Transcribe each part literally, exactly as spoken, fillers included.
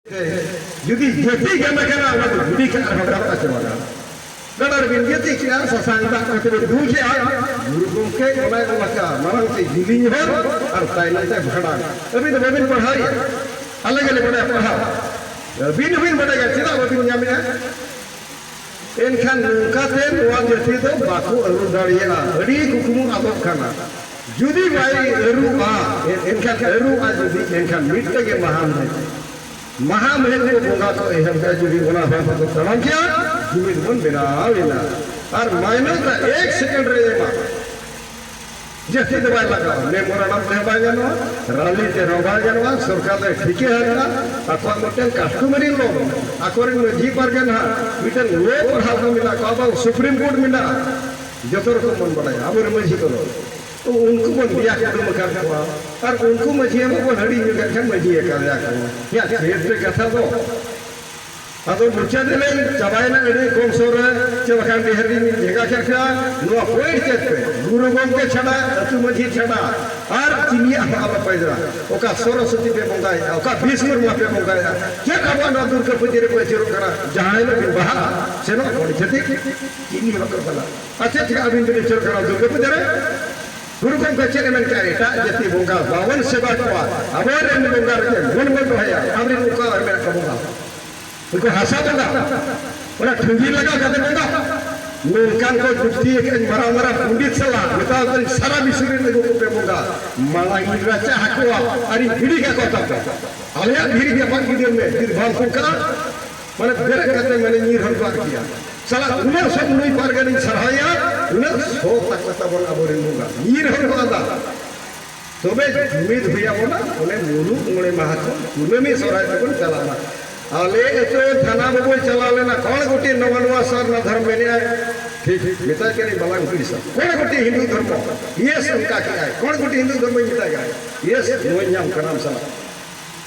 ᱡᱩᱫᱤ ᱡᱟᱹᱛᱤ ᱜᱟᱱ ᱟᱠᱟᱱᱟ, ᱚᱱᱟ ᱫᱚ ᱡᱩᱫᱤ ᱠᱷᱟᱱ ᱟᱨᱦᱚᱸ ᱜᱟᱱᱚᱜᱼᱟ ᱪᱮ ᱵᱟᱝᱟ? ᱜᱟᱰᱟ ᱨᱮᱵᱤᱱ ᱡᱟᱹᱛᱤ ᱠᱮᱜᱼᱟ, ᱥᱟᱥᱟᱝ ᱫᱟᱜ ᱠᱚᱛᱮ ᱵᱤᱱ ᱫᱩᱞ ᱠᱮᱜᱼᱟ, ᱜᱩᱨᱩ ᱜᱚᱢᱠᱮ ᱚᱱᱟ ᱚᱞ ᱟᱠᱟᱫ ᱢᱟᱲᱟᱝ ᱛᱮ ᱡᱤᱞᱤᱧ ᱦᱚᱨ ᱟᱨ ᱛᱟᱭᱱᱚᱢ ᱛᱮ ᱵᱷᱟᱸᱰᱟᱱ᱾ ᱟᱹᱵᱤᱱ ᱫᱚ ᱵᱟᱹᱵᱤᱱ ᱯᱟᱲᱦᱟᱣᱮᱜᱼᱟ, ᱟᱞᱮ ᱜᱮᱞᱮ ᱵᱟᱰᱟᱭᱟ ᱯᱟᱲᱦᱟᱣ᱾ ᱟᱹᱵᱤᱱ ᱦᱚᱸᱵᱤᱱ ᱵᱟᱰᱟᱭᱟ, ᱪᱮᱫᱟᱜ ᱵᱟᱹᱵᱤᱱ ᱧᱟᱢᱮᱜᱼᱟ? ᱮᱱᱠᱷᱟᱱ ᱱᱚᱝᱠᱟᱛᱮ ᱱᱚᱣᱟ ᱡᱟᱹᱛᱤ ᱫᱚ ᱵᱟᱠᱚ ᱟᱹᱨᱩ ᱫᱟᱲᱮᱭᱟᱜᱼᱟ᱾ ᱟᱹᱰᱤ ᱠᱩᱠᱢᱩ ᱟᱫᱚᱜ ᱠᱟᱱᱟ᱾ ᱡᱩᱫᱤ ᱵᱟᱭ ᱟᱹᱨᱩᱜᱼᱟ, ᱮᱱᱠᱷᱟᱱ ᱟᱹᱨᱩᱜᱼᱟ ᱡᱩᱫᱤ, ᱮᱱᱠᱷᱟᱱ ᱢᱤᱫᱴᱮᱡ ᱜᱮ ᱢᱟᱦᱟ ᱢᱮᱱᱟᱜᱼᱟ᱾ ᱢᱟᱦᱟ ᱢᱮᱱ ᱠᱚ ᱵᱚᱸᱜᱟ ᱠᱚ ᱮᱦᱚᱵ ᱮᱫᱟ, ᱡᱩᱫᱤ ᱚᱱᱟ ᱦᱚᱨ ᱛᱮᱠᱚ ᱛᱟᱲᱟᱢ ᱠᱮᱭᱟ, ᱡᱩᱢᱤᱫ ᱵᱚᱱ ᱵᱮᱱᱟᱣ ᱮᱱᱟ᱾ ᱟᱨ ᱢᱟᱭᱱᱚᱛ ᱨᱮ ᱮᱠ ᱥᱮᱠᱮᱱᱰ ᱨᱮ ᱮᱢᱟ, ᱡᱟᱹᱥᱛᱤ ᱫᱚ ᱵᱟᱭ ᱞᱟᱜᱟᱣᱟ, ᱢᱮᱢᱳᱨᱟᱱᱰᱟᱢ ᱛᱮᱦᱚᱸ ᱵᱟᱭ ᱜᱟᱱᱚᱜᱼᱟ, ᱨᱟᱞᱤ ᱛᱮᱦᱚᱸ ᱵᱟᱭ ᱜᱟᱱᱚᱜᱼᱟ, ᱥᱚᱨᱠᱟᱨ ᱫᱚᱭ ᱴᱷᱤᱠᱟᱹ ᱟᱠᱟᱫᱼᱟ, ᱟᱠᱚᱣᱟᱜ ᱢᱤᱫᱴᱮᱱ ᱠᱟᱥᱴᱚᱢᱟᱨᱤ ᱞᱚ ᱢᱮᱱᱟᱜᱼᱟ, ᱟᱠᱚᱨᱮᱱ ᱢᱟᱹᱡᱷᱤ ᱯᱟᱨᱜᱟᱱᱟ ᱦᱟᱸᱜ ᱢᱤᱫᱴᱮᱱ ᱞᱚ ᱯᱟᱲᱦᱟᱣ ᱠᱚ ᱢᱮᱱᱟᱜ ᱠᱚᱣᱟ, ᱟᱵᱚ ᱥᱩᱯᱨᱤᱢ ᱠᱳᱨᱴ ᱢᱮᱱᱟᱜᱼᱟ, ᱡᱚᱛᱚ ᱨᱚᱠᱚᱢ ᱵᱚᱱ ᱵᱟᱲᱟᱭᱟ ᱟᱵᱚᱨᱮᱱ ᱢᱟᱹᱡᱷᱤ ᱠᱚᱫᱚ᱾ ᱛᱚ ᱩᱱᱠᱩ ᱵᱚᱱ ᱫᱮᱭᱟ ᱠᱩᱴᱩᱢ ᱟᱠᱟᱫ ᱠᱚᱣᱟ᱾ ᱟᱨ ᱩᱱᱠᱩ ᱢᱟᱹᱡᱷᱤ ᱮᱢ ᱵᱚᱱ ᱦᱟᱹᱲᱤᱧ ᱧᱚᱜ ᱠᱟᱜ ᱠᱷᱟᱱ ᱢᱟᱹᱡᱷᱤ ᱟᱠᱟᱫᱮᱭᱟ ᱠᱚ᱾ ᱭᱟ, ᱪᱮᱫ ᱨᱮ ᱠᱟᱛᱷᱟ ᱫᱚ? ᱟᱫᱚ ᱢᱩᱪᱟᱹᱫ ᱨᱮᱞᱤᱧ ᱪᱟᱵᱟᱭᱮᱱᱟ ᱟᱹᱰᱤ ᱠᱚᱢ ᱥᱚᱢᱚᱭ ᱨᱮ, ᱪᱮᱫ ᱵᱟᱠᱷᱟᱱ ᱰᱷᱮᱨ ᱞᱤᱧ ᱵᱷᱮᱜᱟ ᱠᱮᱫ ᱯᱮᱭᱟ᱾ ᱱᱚᱣᱟ ᱯᱚᱭᱮᱱᱴ ᱪᱮᱫ ᱯᱮ? ᱜᱩᱨᱩ ᱜᱚᱢᱠᱮ ᱪᱷᱟᱰᱟ, ᱟᱹᱛᱩ ᱢᱟᱹᱡᱷᱤ ᱪᱷᱟᱰᱟ, ᱟᱨ ᱪᱤᱱᱤᱭᱟᱜ ᱦᱚᱸ ᱟᱞᱚ ᱯᱮ ᱡᱚᱢᱟ᱾ ᱚᱠᱟ ᱥᱚᱨᱚᱥᱚᱛᱤ ᱯᱮ ᱵᱚᱸᱜᱟᱭᱮᱫᱼᱟ, ᱚᱠᱟ ᱵᱤᱥᱠᱚᱨᱢᱟ ᱯᱮ ᱵᱚᱸᱜᱟᱭᱮᱫᱼᱟ, ᱪᱮᱫ ᱟᱵᱚᱣᱟᱜ ᱱᱚᱣᱟ ᱫᱩᱨᱜᱟᱹ ᱯᱩᱡᱟᱹ ᱨᱮᱠᱚ ᱟᱹᱪᱩᱨᱚᱜ ᱠᱟᱱᱟ? ᱡᱟᱦᱟᱸ ᱦᱤᱞᱳᱜ ᱵᱤᱱ ᱵᱟᱦᱟᱜᱼᱟ, ᱥᱮᱱᱚᱜ ᱟᱵᱚᱱ ᱪᱷᱟᱹᱛᱤᱠ, ᱪᱤᱱᱤ ᱦᱚᱸ ᱵᱟᱠᱚ ᱪᱟᱞᱟᱜᱼᱟ᱾ ᱟᱨ ᱪᱮᱫ ᱪᱤᱠᱟ ᱟᱹᱵᱤᱱ ᱫᱚᱵᱤᱱ ᱟᱹᱪᱩᱨᱚᱜ ᱠᱟᱱᱟ ᱫᱩᱨᱜᱟᱹ ᱯᱩᱡᱟᱹ ᱨᱮ? ᱜᱩᱨᱩ ᱜᱚᱢᱠᱮ ᱪᱮᱫ ᱮ ᱢᱮᱱ ᱠᱮᱜᱼᱟ? ᱮᱴᱟᱜ ᱡᱟᱹᱛᱤ ᱵᱚᱸᱜᱟ ᱵᱟᱵᱚᱱ ᱥᱮᱵᱟ ᱠᱚᱣᱟ, ᱟᱵᱚᱨᱮᱱ ᱵᱚᱸᱜᱟ ᱨᱮᱜᱮ ᱢᱚᱱ ᱵᱚᱱ ᱫᱚᱦᱚᱭᱟ᱾ ᱟᱢᱨᱮᱱ ᱚᱠᱟ ᱨᱮ ᱢᱮᱱᱟᱜ ᱠᱚᱣᱟ ᱵᱚᱸᱜᱟ? ᱩᱱᱠᱩ ᱦᱟᱥᱟ ᱵᱚᱸᱜᱟ, ᱚᱱᱟ ᱴᱷᱩᱝᱜᱤ ᱞᱟᱜᱟᱣ ᱠᱟᱛᱮ ᱵᱚᱸᱜᱟ᱾ ᱱᱚᱝᱠᱟᱱ ᱠᱚ ᱡᱩᱠᱛᱤ ᱟᱠᱟᱫ ᱢᱟᱨᱟᱝ ᱢᱟᱨᱟᱝ ᱯᱚᱱᱰᱤᱛ ᱥᱟᱞᱟᱜ ᱢᱮᱛᱟᱣ ᱠᱟᱹᱱᱟᱹᱧ, ᱥᱟᱨᱟ ᱵᱤᱥᱥᱚ ᱨᱮᱱ ᱟᱹᱜᱩ ᱠᱚᱯᱮ ᱵᱚᱸᱜᱟ᱾ ᱢᱟᱲᱟᱝ ᱤᱧ ᱨᱟᱪᱟ ᱟᱠᱚᱣᱟ ᱟᱨᱤᱧ ᱜᱤᱰᱤ ᱠᱟᱠᱚ ᱛᱟᱯᱮ᱾ ᱟᱞᱮᱭᱟᱜ ᱫᱷᱤᱨᱤ ᱜᱮ ᱵᱟᱝ ᱜᱤᱰᱤ ᱢᱮ, ᱵᱤᱨ ᱵᱟᱝ ᱯᱷᱩᱸᱠᱟᱜᱼᱟ᱾ ᱢᱟᱱᱮ ᱵᱮᱨᱮᱫ ᱠᱟᱛᱮ ᱢᱟᱱᱮ ᱧᱤᱨ ᱦᱚᱨ ᱠᱚ ᱟᱫ ᱠᱮᱭᱟ᱾ ᱥᱟᱞᱟ ᱩᱱᱟᱹᱜ ᱥᱚᱛ ᱱᱩᱭ ᱯᱟᱨᱜᱟᱱᱤᱧ ᱥᱟᱨᱦᱟᱣᱮᱭᱟ, ᱩᱱᱟᱹᱜ ᱥᱚᱛ ᱟᱠᱚ ᱛᱟᱵᱚᱱ ᱟᱵᱚᱨᱮᱱ ᱵᱚᱸᱜᱟ᱾ ᱧᱤᱨ ᱦᱚᱨ ᱠᱚ ᱟᱫᱟ᱾ ᱛᱚᱵᱮ ᱡᱩᱢᱤᱫ ᱦᱩᱭ ᱟᱵᱚᱱᱟ, ᱚᱱᱮ ᱢᱩᱞᱩᱜ ᱢᱚᱬᱮ ᱢᱟᱦᱟ ᱠᱷᱚᱱ ᱠᱩᱱᱟᱹᱢᱤ ᱥᱚᱦᱨᱟᱭ ᱛᱮᱵᱚᱱ ᱪᱟᱞᱟᱜ ᱢᱟ᱾ ᱟᱞᱮ ᱟᱹᱛᱩ ᱛᱷᱟᱱᱟ ᱵᱟᱵᱩᱭ ᱪᱟᱞᱟᱣ ᱞᱮᱱᱟ, ᱠᱚᱬ ᱜᱩᱴᱤ ᱱᱚᱣᱟ ᱱᱚᱣᱟ ᱥᱟᱨᱱᱟ ᱫᱷᱚᱨᱢ ᱢᱮᱱᱮᱜᱼᱟᱭ᱾ ᱴᱷᱤᱠ, ᱢᱮᱛᱟᱭ ᱠᱟᱹᱱᱟᱹᱧ ᱵᱟᱞᱟᱝ ᱠᱩᱞᱤ ᱥᱟ᱾ ᱠᱚᱬ ᱜᱩᱴᱤ ᱦᱤᱱᱫᱩ ᱫᱷᱚᱨᱢᱚ, ᱭᱮᱥ ᱚᱱᱠᱟ ᱠᱮᱜᱼᱟᱭ᱾ ᱠᱚᱬ ᱜᱩᱴᱤ ᱦᱤᱱᱫᱩ ᱫᱷᱚᱨᱢᱚᱧ ᱢᱮᱛᱟᱭ ᱠᱟᱱᱟ, ᱭᱮᱥ, ᱱᱚᱣᱟᱧ ᱧᱟᱢ ᱠᱟᱱᱟ ᱟᱢ ᱥᱟᱞᱟᱜ᱾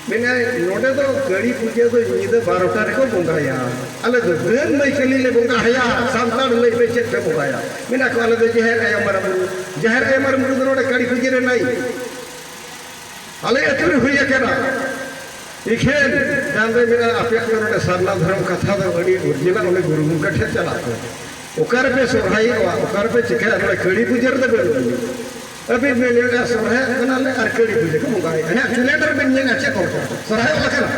ᱢᱮᱱᱟᱭ, ᱱᱚᱰᱮ ᱫᱚ ᱠᱟᱹᱲᱤ ᱯᱩᱡᱟᱹ ᱫᱚ ᱧᱤᱫᱟᱹ ᱵᱟᱨᱚᱴᱟ ᱨᱮᱠᱚ ᱵᱚᱸᱜᱟᱭᱟ᱾ ᱟᱞᱮ ᱫᱚ ᱫᱟᱹᱱ ᱢᱟᱹᱭ ᱠᱟᱹᱞᱤ ᱞᱮ ᱵᱚᱸᱜᱟ ᱟᱭᱟ, ᱥᱟᱱᱛᱟᱲ ᱞᱟᱹᱭ ᱯᱮ ᱪᱮᱫ ᱯᱮ ᱵᱚᱸᱜᱟᱭᱟ? ᱢᱮᱱᱟ ᱠᱚ, ᱟᱞᱮ ᱫᱚ ᱡᱟᱦᱮᱨ ᱟᱭᱳ ᱢᱟᱨᱟᱝ ᱵᱩᱨᱩ᱾ ᱡᱟᱦᱮᱨ ᱟᱭᱳ ᱢᱟᱨᱟᱝ ᱵᱩᱨᱩ ᱫᱚ ᱱᱚᱰᱮ ᱠᱟᱹᱲᱤ ᱯᱩᱡᱟᱹ ᱨᱮ ᱱᱟᱹᱭ᱾ ᱟᱞᱮ ᱟᱹᱛᱩ ᱨᱮ ᱦᱩᱭ ᱟᱠᱟᱱᱟ᱾ ᱤᱠᱷᱮᱱ ᱜᱟᱱ ᱨᱮ ᱢᱮᱱᱟᱜᱼᱟ, ᱟᱯᱮᱭᱟᱜ ᱫᱚ ᱱᱚᱰᱮ ᱥᱟᱨᱱᱟ ᱫᱷᱚᱨᱚᱢ ᱠᱟᱛᱷᱟ ᱫᱚ ᱟᱹᱰᱤ original, ᱚᱸᱰᱮ ᱜᱩᱨᱩ ᱜᱚᱢᱠᱮ ᱴᱷᱮᱱ ᱪᱟᱞᱟᱜ ᱯᱮ᱾ ᱚᱠᱟ ᱨᱮᱯᱮ ᱥᱚᱨᱦᱟᱭᱚᱜᱼᱟ, ᱚᱠᱟ ᱨᱮᱯᱮ ᱪᱤᱠᱟᱹᱭᱟ? ᱱᱚᱰᱮ ᱠᱟᱹᱲᱤ ᱯᱩᱡᱟᱹ ᱨᱮᱫᱚ ᱵᱟᱹᱱᱩᱜ ᱟᱹᱱᱤᱡ᱾ ᱟᱹᱵᱤᱱ ᱵᱤᱱ ᱞᱟᱹᱭᱮᱫᱼᱟ ᱥᱚᱨᱦᱟᱭᱚᱜ ᱠᱟᱱᱟᱞᱮ ᱟᱨ ᱠᱟᱹᱲᱤ ᱯᱩᱡᱟᱹ ᱠᱚ ᱵᱚᱸᱜᱟᱭᱮᱫᱼᱟ᱾ ᱦᱮᱸ, calendar ᱵᱤᱱ ᱧᱮᱞᱟ ᱪᱮᱫ ᱚᱞ ᱠᱟᱱᱟ? ᱥᱚᱨᱦᱟᱭᱚᱜ ᱠᱟᱱᱟ᱾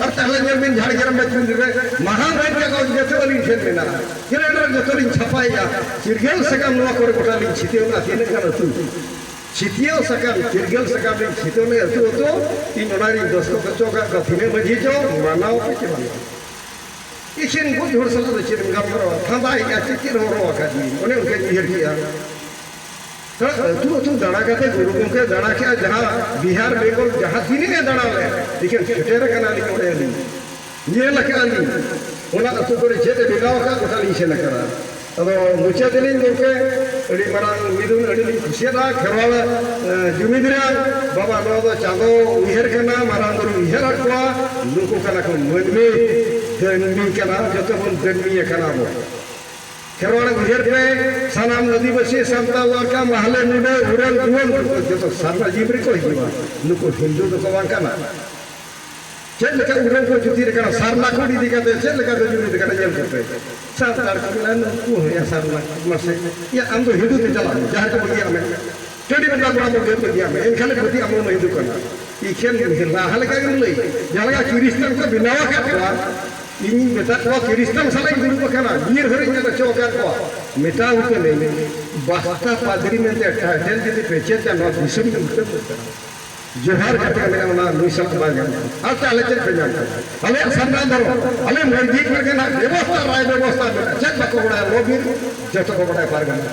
ᱟᱨ ᱛᱟᱦᱞᱮ ᱧᱮᱞ ᱵᱤᱱ ᱡᱷᱟᱲᱜᱨᱟᱢ ᱵᱟᱭᱛᱩᱞ ᱨᱮ ᱢᱟᱦᱟ ᱨᱮ ᱠᱟᱜᱚᱡᱽ ᱡᱚᱛᱚ ᱟᱹᱞᱤᱧ ᱴᱷᱮᱱ ᱢᱮᱱᱟᱜᱼᱟ᱾ Calendar ᱡᱚᱛᱚ ᱞᱤᱧ ᱪᱷᱟᱯᱟᱭᱮᱫᱼᱟ᱾ ᱪᱤᱨᱜᱟᱹᱞ ᱥᱟᱠᱟᱢ ᱱᱚᱣᱟ ᱠᱚᱨᱮ ᱜᱚᱴᱟ ᱞᱤᱧ ᱪᱷᱤᱛᱟᱹᱣ ᱮᱫᱼᱟ᱾ ᱛᱤᱱᱟᱹᱜ ᱜᱟᱱ ᱟᱹᱛᱩ ᱪᱷᱤᱛᱤᱭᱟᱹᱣ ᱥᱟᱠᱟᱢ, ᱪᱤᱨᱜᱟᱹᱞ ᱥᱟᱠᱟᱢ ᱨᱤᱧ ᱪᱷᱤᱛᱟᱹᱣ ᱞᱮ ᱟᱹᱛᱩ ᱟᱹᱛᱩ, ᱤᱧ ᱚᱱᱟ ᱨᱤᱧ ᱫᱚᱥᱛᱚ ᱦᱚᱪᱚ ᱠᱟᱜ ᱠᱚᱣᱟ, ᱛᱤᱱᱟᱹᱜ ᱢᱟᱹᱡᱷᱤ ᱪᱚ, ᱢᱟᱱᱟᱣ ᱯᱮ ᱪᱮ ᱵᱟᱝ? ᱤᱠᱷᱮᱱ ᱜᱚᱡ ᱦᱚᱲ ᱥᱟᱞᱟᱜ ᱫᱚ ᱪᱮᱫ ᱮᱢ ᱜᱟᱞᱢᱟᱨᱟᱣᱟ? ᱯᱷᱟᱸᱫᱟᱭᱮᱫᱼᱟ, ᱪᱮᱫ ᱪᱮᱫ ᱦᱚᱨᱚ ᱟᱠᱟᱫᱤᱧ, ᱚᱱᱮ ᱚᱱᱠᱟᱧ ᱩᱭᱦᱟᱹᱨ ᱠᱮᱜᱼᱟ᱾ ᱛᱷᱚᱲᱟ ᱟᱹᱛᱩ ᱟᱹᱛᱩ ᱫᱟᱬᱟ ᱠᱟᱛᱮ ᱜᱩᱨᱩ ᱜᱚᱢᱠᱮ ᱫᱟᱬᱟ ᱠᱮᱜᱼᱟ, ᱡᱟᱦᱟᱸ ᱵᱤᱦᱟᱨ, ᱵᱮᱝᱜᱚᱞ, ᱡᱟᱦᱟᱸ ᱛᱤᱱᱟᱹᱜ ᱮ ᱫᱟᱬᱟ ᱞᱮᱫ, ᱤᱠᱷᱮᱱ ᱥᱮᱴᱮᱨ ᱟᱠᱟᱱᱟ ᱞᱤᱧ ᱚᱸᱰᱮ ᱟᱹᱞᱤᱧ᱾ ᱧᱮᱞ ᱟᱠᱟᱫᱼᱟ ᱞᱤᱧ, ᱚᱱᱟ ᱟᱹᱛᱩ ᱠᱚᱨᱮ ᱪᱮᱫ ᱮ ᱵᱮᱱᱟᱣ ᱟᱠᱟᱫ, ᱜᱚᱴᱟ ᱞᱤᱧ ᱥᱮᱱ ᱟᱠᱟᱱᱟ᱾ ᱟᱫᱚ ᱢᱩᱪᱟᱹᱫ ᱨᱮᱞᱤᱧ ᱜᱚᱢᱠᱮ, ᱟᱹᱰᱤ ᱢᱟᱨᱟᱝ ᱢᱤᱫᱩᱱ ᱟᱹᱰᱤ ᱞᱤᱧ ᱠᱩᱥᱤᱭᱟᱫᱟ᱾ ᱠᱷᱮᱨᱣᱟᱞ, ᱮ, ᱡᱩᱢᱤᱫ ᱨᱮᱭᱟᱜ ᱵᱟᱵᱟ, ᱱᱚᱣᱟ ᱫᱚ ᱪᱟᱸᱫᱚ ᱩᱭᱦᱟᱹᱨ ᱠᱟᱱᱟ, ᱢᱟᱨᱟᱝ ᱵᱩᱨᱩ ᱩᱭᱦᱟᱹᱨ ᱟᱠᱚᱣᱟ, ᱱᱩᱠᱩ ᱠᱟᱱᱟ ᱠᱚ ᱢᱟᱹᱱᱢᱤ, ᱫᱟᱹᱱᱢᱤ ᱠᱟᱱᱟ, ᱡᱚᱛᱚ ᱵᱚᱱ ᱫᱟᱹᱱᱢᱤ ᱟᱠᱟᱱᱟ ᱵᱚ᱾ ᱠᱷᱮᱨᱣᱟᱲ ᱩᱭᱦᱟᱹᱨ ᱯᱮ, ᱥᱟᱱᱟᱢ ᱟᱹᱫᱤᱵᱟᱹᱥᱤ, ᱥᱟᱱᱛᱟᱲ, ᱞᱟᱲᱠᱟ, ᱢᱟᱦᱞᱮ, ᱢᱩᱰᱟᱹ, ᱩᱨᱟᱹᱝ, ᱡᱩᱣᱟᱹᱱ, ᱡᱚᱛᱚ ᱥᱟᱨᱱᱟ ᱡᱤᱢ ᱨᱮᱠᱚ ᱦᱤᱡᱩᱜᱼᱟ᱾ ᱱᱩᱠᱩ ᱦᱤᱱᱫᱩ ᱫᱚᱠᱚ ᱵᱟᱝ ᱠᱟᱱᱟ᱾ ᱪᱮᱫ ᱞᱮᱠᱟ ᱩᱨᱟᱹᱝ ᱠᱚ ᱡᱩᱛᱤ ᱟᱠᱟᱱᱟ, ᱥᱟᱨᱱᱟ ᱠᱚ ᱤᱫᱤ ᱠᱟᱛᱮ ᱪᱮᱫ ᱞᱮᱠᱟ ᱠᱚ ᱡᱩᱢᱤᱫ ᱟᱠᱟᱱᱟ, ᱧᱮᱞ ᱠᱚᱯᱮ᱾ ᱥᱟᱱᱛᱟᱲ ᱠᱚ ᱢᱮᱱᱟ, "ᱱᱩᱠᱩ ᱦᱚᱸᱭᱟ ᱥᱟᱨᱱᱟ, ᱢᱟᱥᱮ, ᱭᱟ, ᱟᱢ ᱫᱚ ᱦᱤᱱᱫᱩ ᱛᱮ ᱪᱟᱞᱟᱜ ᱢᱮ, ᱡᱟᱦᱮᱨ ᱠᱚ ᱵᱟᱹᱜᱤᱭᱟᱜ ᱢᱮ, ᱴᱟᱺᱰᱤ ᱵᱚᱸᱜᱟ ᱠᱚᱲᱟ ᱵᱚᱱ ᱜᱮ ᱵᱟᱹᱜᱤᱭᱟᱜ ᱢᱮ, ᱮᱱᱠᱷᱟᱱ ᱞᱮ ᱯᱟᱹᱛᱭᱟᱹᱜ ᱟᱢ ᱦᱚᱸ ᱦᱤᱱᱫᱩ ᱠᱟᱱᱟ᱾" ᱤᱠᱷᱮᱱ ᱞᱟᱦᱟ ᱞᱮᱠᱟ ᱜᱮᱢ ᱞᱟᱹᱭ, ᱡᱟᱦᱟᱸ ᱞᱮᱠᱟ ᱠᱷᱨᱤᱥᱴᱟᱱ ᱠᱚ ᱵᱮᱱᱟᱣ ᱟᱠᱟᱫ ᱠᱚᱣᱟ, ᱤᱧ ᱢᱮᱛᱟ ᱠᱚᱣᱟ, ᱠᱷᱨᱤᱥᱴᱟᱱ ᱥᱟᱞᱟᱜ ᱤᱧ ᱫᱩᱲᱩᱵ ᱟᱠᱟᱱᱟ, ᱵᱤᱨ ᱦᱚᱨᱤᱧ ᱧᱮᱞ ᱦᱚᱪᱚ ᱟᱠᱟᱫ ᱠᱚᱣᱟ, ᱢᱮᱛᱟᱣ ᱠᱟᱹᱱᱟᱹᱧ, ᱵᱟᱥᱛᱟ ᱯᱟᱫᱽᱨᱤ ᱢᱮᱱᱛᱮ title ᱡᱩᱫᱤ ᱯᱮ ᱪᱮᱫᱟ, ᱱᱚᱣᱟ ᱫᱤᱥᱚᱢ ᱜᱮ ᱩᱞᱴᱟᱹᱣ ᱩᱛᱟᱹᱨᱚᱜᱼᱟ᱾ ᱡᱚᱦᱟᱨ ᱠᱟᱛᱮ ᱢᱮᱱᱟ, ᱚᱱᱟ ᱱᱩᱭ ᱥᱟᱞᱟᱜ ᱵᱟᱭ ᱜᱟᱱᱚᱜᱼᱟ᱾ ᱟᱨ ᱛᱟᱦᱞᱮ ᱪᱮᱫ ᱯᱮ ᱧᱟᱢ ᱠᱮᱫᱟ? ᱟᱞᱮᱭᱟᱜ ᱥᱟᱨᱱᱟ ᱫᱷᱚᱨᱚᱢ, ᱟᱞᱮ ᱢᱟᱹᱡᱷᱤ ᱯᱟᱨᱜᱟᱱᱟ ᱵᱮᱵᱚᱥᱛᱷᱟ, ᱨᱟᱭ ᱵᱮᱵᱚᱥᱛᱷᱟ ᱢᱮᱱᱟᱜᱼᱟ᱾ ᱪᱮᱫ ᱵᱟᱠᱚ ᱵᱟᱲᱟᱭᱟ? ᱞᱚ ᱵᱤᱨ ᱡᱚᱛᱚ ᱠᱚ ᱵᱟᱲᱟᱭᱟ ᱯᱟᱨᱜᱟᱱᱟ᱾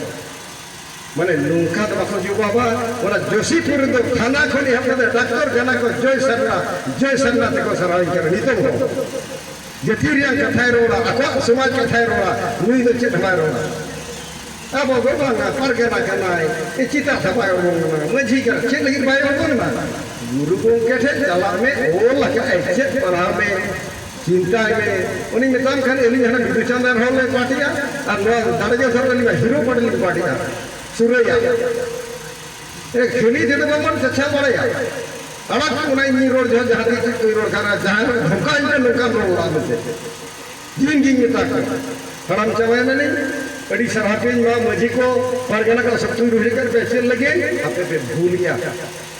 ᱢᱟᱱᱮ ᱱᱚᱝᱠᱟ ᱫᱚ ᱵᱟᱠᱚ ᱡᱚᱵᱟᱵᱟ᱾ ᱚᱱᱟ ᱡᱳᱥᱤᱯᱩᱨ ᱨᱮᱫᱚ ᱛᱷᱟᱱᱟ ᱠᱷᱚᱱ ᱮᱦᱚᱵ ᱠᱟᱛᱮ ᱰᱟᱠᱛᱚᱨ ᱠᱷᱟᱱᱟ ᱠᱚ ᱡᱚᱭ ᱥᱟᱨᱱᱟ, ᱡᱚᱭ ᱥᱟᱨᱱᱟ ᱛᱮᱠᱚ ᱥᱟᱨᱦᱟᱣᱤᱧ ᱠᱟᱱᱟ ᱱᱤᱛᱚᱝ ᱦᱚᱸ᱾ ᱡᱟᱹᱛᱤ ᱨᱮᱭᱟᱜ ᱠᱟᱛᱷᱟᱭ ᱨᱚᱲᱟ, ᱟᱠᱚᱣᱟᱜ ᱥᱚᱢᱟᱡᱽ ᱠᱟᱛᱷᱟᱭ ᱨᱚᱲᱟ, ᱱᱩᱭ ᱫᱚ ᱪᱮᱫ ᱦᱚᱸ ᱵᱟᱭ ᱨᱚᱲᱟ᱾ ᱟᱵᱚ ᱫᱚ ᱵᱟᱝᱟ, ᱯᱟᱨᱜᱟᱱᱟ ᱠᱟᱱᱟᱭ, ᱪᱮᱫᱟᱜ ᱥᱮ ᱵᱟᱭ ᱚᱰᱚᱝ ᱞᱮᱱᱟ? ᱢᱟᱹᱡᱷᱤ ᱠᱟᱱᱟ, ᱪᱮᱫ ᱞᱟᱹᱜᱤᱫ ᱵᱟᱭ ᱚᱰᱚᱝ ᱞᱮᱱᱟ? ᱜᱩᱨᱩ ᱜᱚᱢᱠᱮ ᱴᱷᱮᱱ ᱪᱟᱞᱟᱜ ᱢᱮ, ᱚᱞ ᱟᱠᱟᱫ ᱟᱭ, ᱪᱮᱫ ᱯᱟᱲᱦᱟᱣ ᱢᱮ, ᱪᱤᱱᱛᱟᱭ ᱢᱮ᱾ ᱩᱱᱤ ᱢᱮᱛᱟᱢ ᱠᱷᱟᱱ ᱟᱹᱞᱤᱧ ᱦᱟᱱᱟ ᱵᱤᱫᱩ ᱪᱟᱸᱫᱟᱱ ᱦᱚᱲ ᱞᱮ ᱯᱟᱴᱤᱜᱼᱟ, ᱟᱨ ᱱᱚᱣᱟ ᱫᱟᱲᱮ ᱡᱚᱥ ᱦᱚᱲ ᱟᱹᱞᱤᱧ ᱢᱟ ᱦᱤᱨᱳ ᱯᱟᱴᱤ ᱞᱤᱧ ᱯᱟᱴᱤᱜᱼᱟ᱾ ᱥᱩᱨᱟᱹᱭᱟ᱾ ᱮ, ᱠᱷᱟᱹᱞᱤ ᱛᱮᱫᱚ ᱵᱟᱵᱚᱱ ᱪᱟᱪᱷᱟ ᱵᱟᱲᱟᱭᱟ᱾ ᱟᱲᱟᱜ ᱠᱚ ᱚᱱᱟ ᱤᱧ ᱨᱚᱲ ᱡᱚᱦᱚᱜ ᱡᱟᱦᱟᱸ ᱛᱤᱥ ᱪᱮᱫ ᱠᱚᱧ ᱨᱚᱲ ᱠᱟᱱᱟ, ᱡᱟᱦᱟᱸᱭ ᱦᱚᱲ ᱫᱷᱚᱢᱠᱟᱣ ᱤᱧ ᱠᱟᱱ ᱱᱚᱝᱠᱟᱢ ᱨᱚᱲ ᱚᱲᱟᱜ ᱢᱮᱱᱛᱮ᱾ ᱫᱤᱱ ᱜᱤᱧ ᱢᱮᱛᱟ ᱠᱚᱣᱟ, ᱦᱟᱲᱟᱢ ᱪᱟᱵᱟᱭᱮᱱᱟᱞᱤᱧ, ᱟᱹᱰᱤ ᱥᱟᱨᱦᱟᱣ ᱯᱮ ᱱᱚᱣᱟ ᱢᱟᱹᱡᱷᱤ ᱠᱚ, ᱯᱟᱨᱜᱟᱱᱟ ᱠᱚ ᱥᱚᱠᱛᱚᱧ ᱨᱩᱦᱤ ᱠᱟᱱ ᱯᱮ ᱪᱮᱫ ᱞᱟᱹᱜᱤᱫ? ᱟᱯᱮ ᱯᱮ ᱵᱷᱩᱞ ᱜᱮᱭᱟ᱾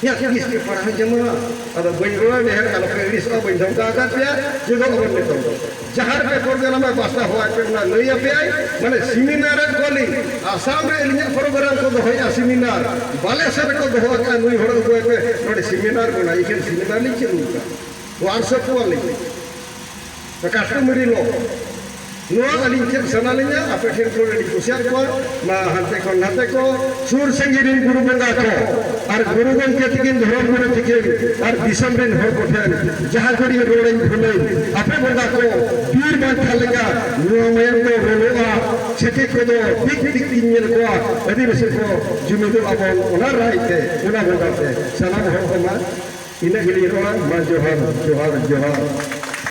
ᱤᱧᱟᱹᱜ ᱛᱤᱥ ᱯᱮ ᱯᱟᱲᱦᱟᱣ ᱡᱚᱢᱟ? ᱟᱫᱚ ᱵᱟᱹᱧ ᱨᱚᱲᱟ ᱰᱷᱮᱨ, ᱟᱞᱚᱯᱮ ᱟᱹᱲᱤᱥᱚᱜᱼᱟ, ᱵᱟᱹᱧ ᱫᱷᱚᱢᱠᱟᱣ ᱟᱠᱟᱫ ᱯᱮᱭᱟ, ᱪᱮᱫᱚᱜ ᱟᱵᱚᱱ ᱱᱤᱛᱚᱝ ᱫᱚ᱾ ᱡᱟᱦᱟᱸ ᱨᱮᱯᱮ ᱯᱨᱳᱜᱨᱟᱢ ᱮ ᱯᱟᱥᱱᱟᱣ ᱦᱚᱦᱚᱣᱟᱫ ᱯᱮ, ᱚᱱᱟ ᱞᱟᱹᱭ ᱟᱯᱮᱭᱟᱭ, ᱢᱟᱱᱮ ᱥᱮᱢᱤᱱᱟᱨ ᱮᱫ ᱠᱚᱣᱟᱞᱤᱧ᱾ ᱟᱥᱟᱢ ᱨᱮ ᱟᱹᱞᱤᱧᱟᱜ ᱯᱨᱳᱜᱨᱟᱢ ᱠᱚ ᱫᱚᱦᱚᱭᱮᱫᱼᱟ, ᱥᱮᱢᱤᱱᱟᱨ᱾ ᱵᱟᱞᱮᱥᱚᱨ ᱨᱮᱠᱚ ᱫᱚᱦᱚ ᱟᱠᱟᱫᱼᱟ, ᱱᱩᱭ ᱦᱚᱲ ᱟᱹᱜᱩᱭ ᱯᱮ, ᱱᱚᱰᱮ ᱥᱮᱢᱤᱱᱟᱨ ᱢᱮᱱᱟᱜᱼᱟ, ᱮᱠᱷᱮᱱ ᱥᱮᱢᱤᱱᱟᱨ ᱞᱤᱧ ᱪᱟᱹᱞᱩ ᱟᱠᱟᱫᱼᱟ᱾ ᱣᱟᱨᱠᱥᱚᱯ ᱠᱚᱣᱟᱞᱤᱧ, ᱠᱟᱥᱴᱚᱢᱟᱨᱤ ᱞᱚ᱾ ᱱᱚᱣᱟ ᱟᱹᱞᱤᱧ ᱪᱮᱫ ᱥᱟᱱᱟ ᱞᱤᱧᱟ, ᱟᱯᱮ ᱴᱷᱮᱱ ᱠᱷᱚᱱ ᱟᱹᱰᱤ ᱠᱩᱥᱤᱭᱟᱜ ᱠᱚᱣᱟ, ᱢᱟ ᱦᱟᱱᱛᱮ ᱠᱷᱚᱱ ᱱᱟᱛᱮ ᱠᱚ, ᱥᱩᱨ ᱥᱟᱺᱜᱤᱧ ᱨᱮᱱ ᱜᱩᱨᱩ ᱵᱚᱸᱜᱟ ᱠᱚ, ᱟᱨ ᱜᱩᱨᱩ ᱜᱚᱢᱠᱮ ᱛᱤᱠᱤᱱ, ᱫᱷᱚᱨᱚᱢ ᱜᱩᱨᱩ ᱛᱤᱠᱤᱱ, ᱟᱨ ᱫᱤᱥᱚᱢ ᱨᱮᱱ ᱦᱚᱲ ᱠᱚᱴᱷᱮᱱ ᱡᱟᱦᱟᱸ ᱠᱚᱨᱮᱧ ᱨᱚᱲᱟᱹᱧ ᱵᱷᱩᱞᱟᱹᱧ, ᱟᱯᱮ ᱵᱚᱸᱜᱟ ᱠᱚ, ᱵᱤᱨ ᱵᱟᱱᱴᱟ ᱞᱮᱠᱟ ᱱᱚᱣᱟ ᱢᱟᱭᱟᱢ ᱫᱚ ᱨᱚᱞᱚᱜᱼᱟ᱾ ᱪᱷᱟᱹᱛᱤᱠ ᱠᱚᱫᱚ ᱴᱷᱤᱠ ᱴᱷᱤᱠ ᱤᱧ ᱧᱮᱞ ᱠᱚᱣᱟ, ᱟᱹᱫᱤᱵᱟᱹᱥᱤ ᱠᱚ ᱡᱩᱢᱤᱫᱚᱜ ᱟᱵᱚᱱ, ᱚᱱᱟ ᱨᱟᱭ ᱛᱮ, ᱚᱱᱟ ᱵᱚᱸᱜᱟ ᱛᱮ᱾ ᱥᱟᱱᱟᱢ ᱦᱚᱲ ᱠᱚ ᱢᱟ ᱤᱱᱟᱹᱜ ᱜᱮᱞᱤᱧ ᱨᱚᱲᱟ᱾ ᱢᱟ ᱡᱚᱦᱟᱨ, ᱡᱚᱦᱟᱨ, ᱡᱚᱦᱟᱨ᱾